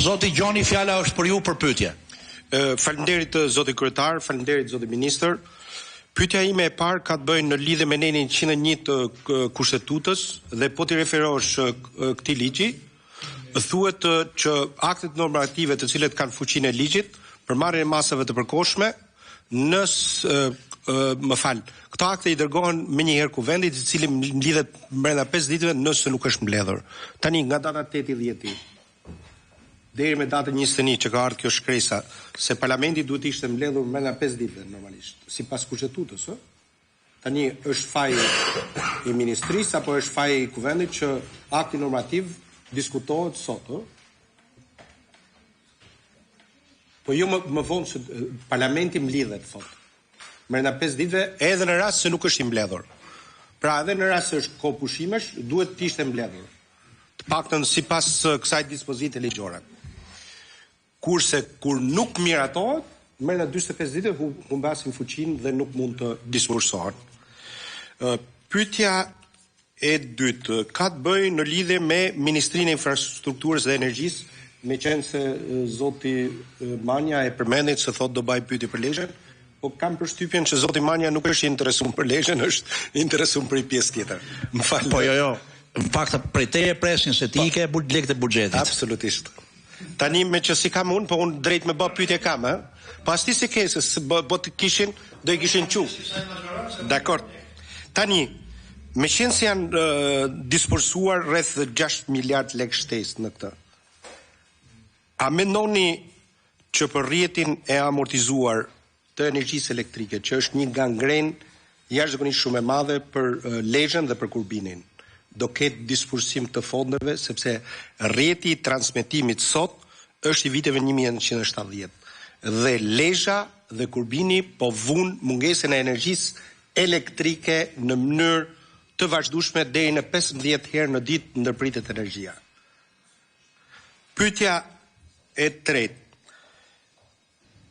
Zoti Gjoni, fjala është për ju për pyetje. Faleminderit zoti kryetar, faleminderit zoti ministër. Pyetja ime e parë ka të bëjë në lidhje me nenin 101 të Kushtetutës dhe po t'i referohesh këtij ligji, thuhet që aktet normative të cilët kanë fuqinë e ligjit për marrjen e masave të përkohshme në më fal, këto akte i dërgohen menjëherë kuvendit, i cili mblidhet brenda 5 ditëve nëse nuk është mbledhur. Tani nga data 8 i 10 deri me datën 21 që ka ardhur kjo shkresa se parlamenti duhet të ishte mbledhur brenda 5 ditëve normalisht, sipas kushtetutës, ë? Tani është faji i ministrisë apo është faji i kuvendit që akti normativ diskutohet sot, ë? Po jo më, më vonë se parlamenti mblidhet thotë. Brenda 5 ditëve edhe në rast se nuk është i mbledhur. Pra edhe në rast se është kohë pushimesh, duhet të ishte mbledhur. Të paktën sipas kësaj dispozite ligjore. Kurse kur nuk miratohet, brenda 45 ditëve humbasin fuqinë dhe nuk mund të disbursohen. Pyetja e dytë ka të bëjë në lidhje me Ministrinë e Infrastrukturës dhe Energjisë, meqenëse zoti Manja e përmendit se thotë do bëj pyetje për Lezhën, po kam përshtypjen që zoti Manja nuk është i interesuar për Lezhën, është i interesuar për një pjesë tjetër. Më fal. Po jo, jo. Në fakt prej teje presin se ti i ke lekët e buxhetit. Absolutisht. Tani me që s'i kam unë, po unë drejt me bë pyetje kam, ë? Po as ti s'i ke, se po, po të kishin, do i kishin çu. Dakor. Tani, me qenë se janë uh, disbursuar rreth 6 miliard lekë shtesë në këtë. A mendoni që për rrjetin e amortizuar të energjisë elektrike, që është një gangrenë jashtëzakonisht shumë e madhe për Lezhën dhe për Kurbinin. Do ketë disbursim të fondeve sepse rrjeti i transmetimit sot është i viteve 1970 dhe Lezha dhe Kurbini po vunë mungesën e energjisë elektrike në mënyrë të vazhdueshme deri në 15 herë në ditë ndërpritet energjia. Pyetja e tretë.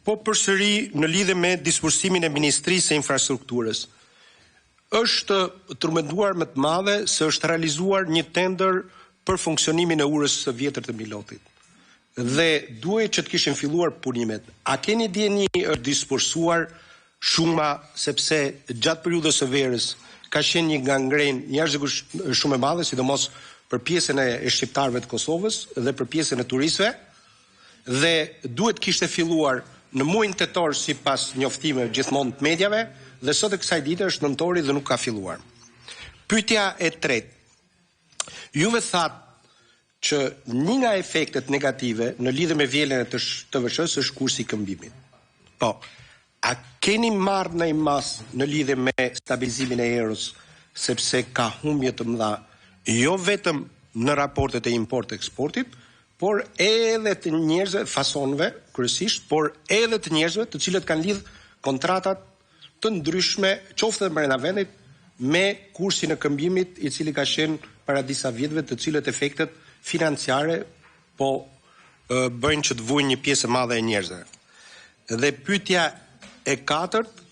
Po përsëri në lidhje me disbursimin e Ministrisë së Infrastrukturës, është trumbetuar me të madhe se është realizuar një tender për funksionimin e urës së vjetër të Milotit dhe duhej që të kishin filluar punimet. A keni dijeni është disbursuar shuma sepse gjatë periudhës së verës ka qenë një gangrenë jashtëzakonisht shumë e madhe, sidomos për pjesën e shqiptarëve të Kosovës dhe për pjesën e turistëve? dhe duhet të kishte filluar në muajin tetor sipas njoftimeve gjithmonë të mediave dhe sot e kësaj dite është nëntori dhe nuk ka filluar. Pyetja e tretë. Juve thatë që një nga efektet negative në lidhje me vjeljen e TVSH-së është kursi i këmbimit. Po, A keni marrë ndonjë masë në lidhje me stabilizimin e euros, sepse ka humbje të mëdha jo vetëm në raportet e import-eksportit, por edhe të njerëzve, fasonëve kryesisht, por edhe të njerëzve të cilët kanë lidh kontratat të ndryshme, qoftë edhe brenda vendit, me kursin e këmbimit i cili ka qenë para disa vjetëve, të cilët efektet financiare po bëjnë që të vuajnë një pjesë e madhe e njerëzve. Dhe pyetja e katërt,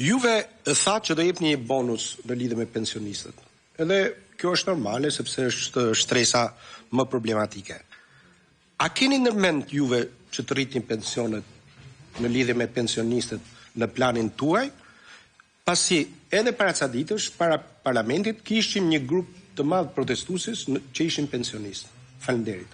juve thatë që do jepni një bonus në lidhje me pensionistët. Edhe kjo është normale sepse është shtresa më problematike. A keni ndërmend juve që të rritni pensionet në lidhje me pensionistët në planin tuaj? Pasi edhe para ca ditësh, para parlamentit kishim një grup të madh protestuesish që ishin pensionistë. Faleminderit.